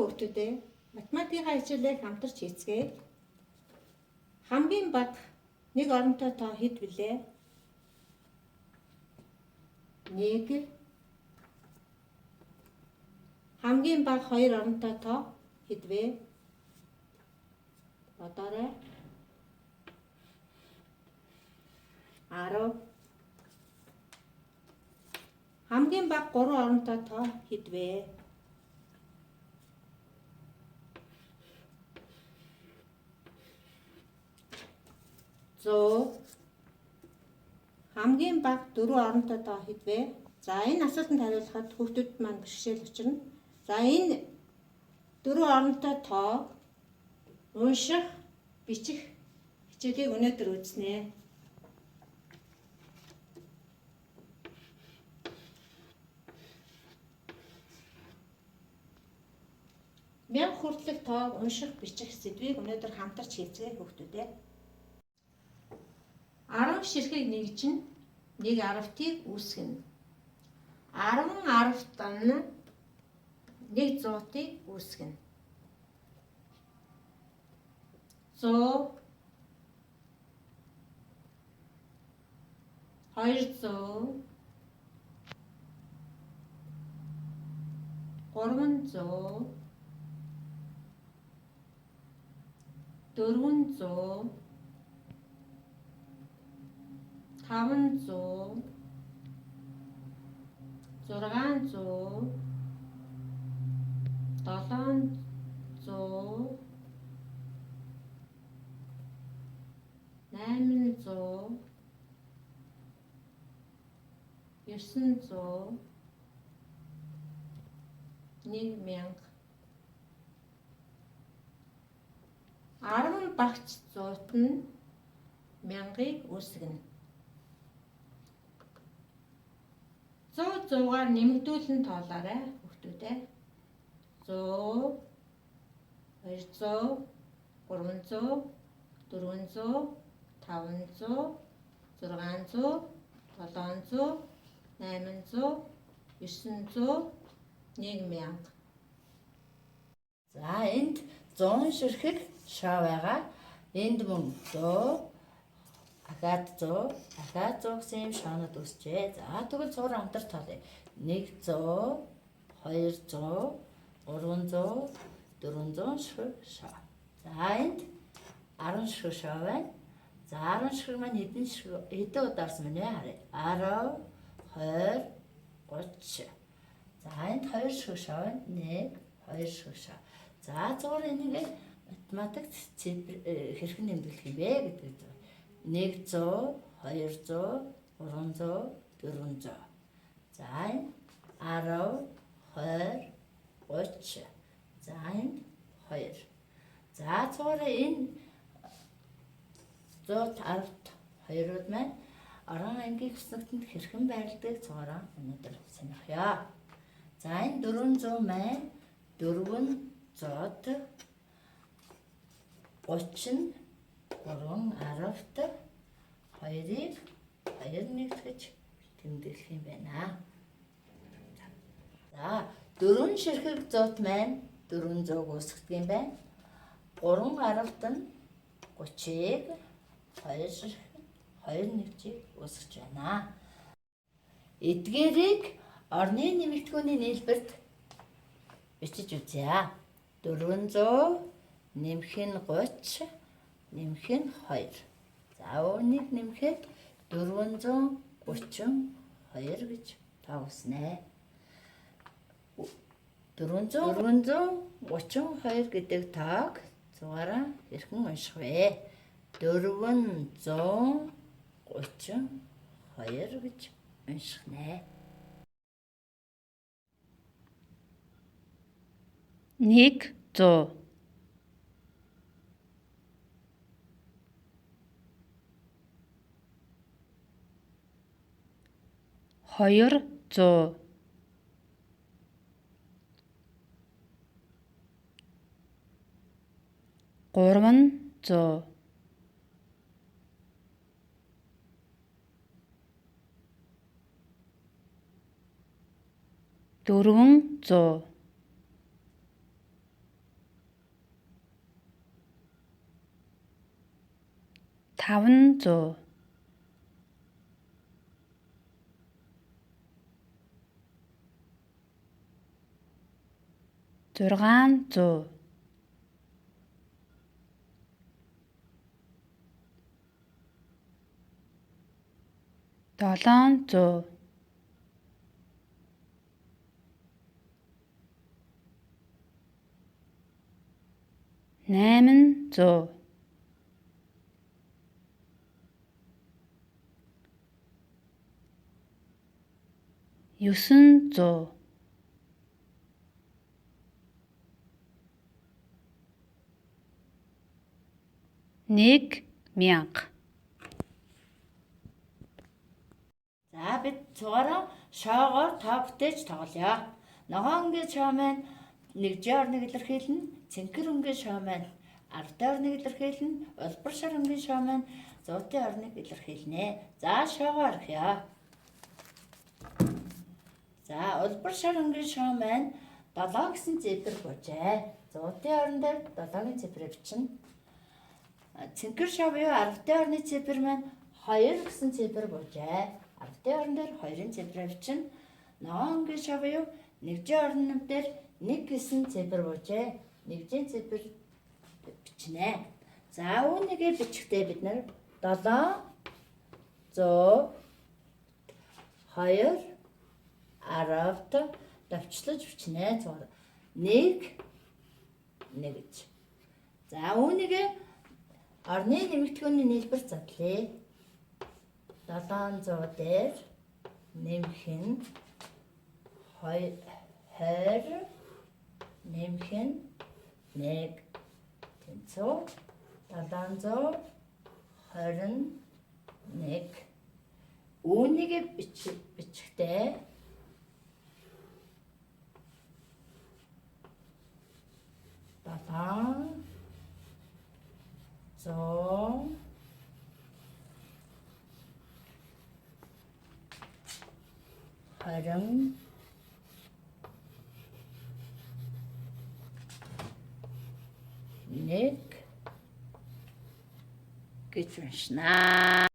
Хүүхдүүдээ, математикийн хичээлээ хамтарч хийцгээе. Хамгийн бага нэг оронтой тоо хэд билээ? 1. Хамгийн бага хоёр оронтой тоо хэд вэ? Бодоорой. 10. Хамгийн бага гурван оронтой тоо хэд вэ? 100. Хамгийн бага дөрвөн оронтой тоо хэд вэ? За, энэ асуултанд хариулахад хүүхдүүд маань бэрхшээл учирна. За, энэ дөрвөн оронтой тоо унших, бичих хичээлийг өнөөдөр үзнэ. 1000 хүртэлх тоог унших, бичих сэдвийг өнөөдөр хамтарч хийцгээе, хүүхдүүдээ. 10 ширхэг нэгж нь нэг аравтыг үүсгэнэ. 10 аравт нь нэг зуутыг үүсгэнэ. 100, 200, 300, 400, 500, 600, 700, 800, 900, 1000. 10 багц зуут нь мянгаыг үүсгэнэ. 100 100-аар нэмэгдүүлэн тоолоорой, хүүхдүүдээ. 100, 200, 300, 400, 500, 600, 700, 800, 900, 1000. За, энд 100 ширхэг шоо байгаа. Энд мөн 100, ахаад 100, ахаад 100 гэсэн юм шоонууд үүсжээ. За, тэгвэл цувран хамтар тоолъё. 100, 200, 300, 400 ширхэг шоо. За, энд 10 ширхэг шоо байна. За, 10 ширхэг маань хэдэн ширхэг, хэдэн удаа орсон бэ, харъя. 10, 20, 30. За, энд 2 ширхэг шоо байна. 1, 2 ширхэг шоо. За, цувран энийг математик цифр хэрхэн нэмэгдүүлэх юм бэ гэдэг зүйл. 100, 200, 300, 400. За, энэ 10, 20, 30. За, энэ 2. За, цувран энэ 110-т хоёрууд маань орон ангийн хүснэгтэнд хэрхэн байрладаг цувран өнөөдөр сонирхъя. За, энэ 400 маань 400-д 30 3 10-т 2-ыг 2 нэгтгэж тэмдэглэх юм байна. За, 4 ширхэг зуут маань 400-г үүсгэдэг юм байна. 3 10-т нь 30-ыг 2 ширхэг 2 нэгжийг үүсгэж байна. Эдгээрийг орны нэмэгдгүүний нийлбэрт бичиж үзье. 400 нэмэх нь 30 нэмэх нь 2. За, үүнийг нэмэхэд 432 гэж тооснэ. 432 гэдэг тоог зугаараа хэрхэн унших вэ? 432 гэж унших нэ. 100, 200, 300, 400. 500. 600. 700. 800. 900. 1000. За бид цугаараа шоогоор тоо бүтээж тоглоё. Ногоон өнгийн шоо маань нэгжийн орныг илэрхийлнэ, цэнхэр өнгийн шоо маань аравтын орныг илэрхийлнэ, улбар шар өнгийн шоо маань зуутын орныг илэрхийлнэ. За шоогоо орхиё. За улбар шар өнгийн шоо маань 7 гэсэн цифр буужээ. Зуутын орон дээр 7-гийн цифрийг бичнэ. Цэнхэр шоо буюу аравтын орны цифр маань 2 гэсэн цифр буужээ. Аравтын орон дээр 2-ын цифрийг бичнэ. Ногоон өнгийн шоо буюу нэгжийн орон дээр 1 гэсэн цифр буужээ. Нэгжийн цифр бичнэ. За үүнийгээ бичихдээ бид нар 7 100 2 10-т давчлаж бичнэ. 1 1 гэж. За үүнийгээ орны нэмэгдэхүүний нийлбэр задлаа. 700 дээр нэмэх нь 20 нэмэх нь 1 тэнцүү 721. Үүнийгээ бичихтэй 7 100 20 1 гэж уншина.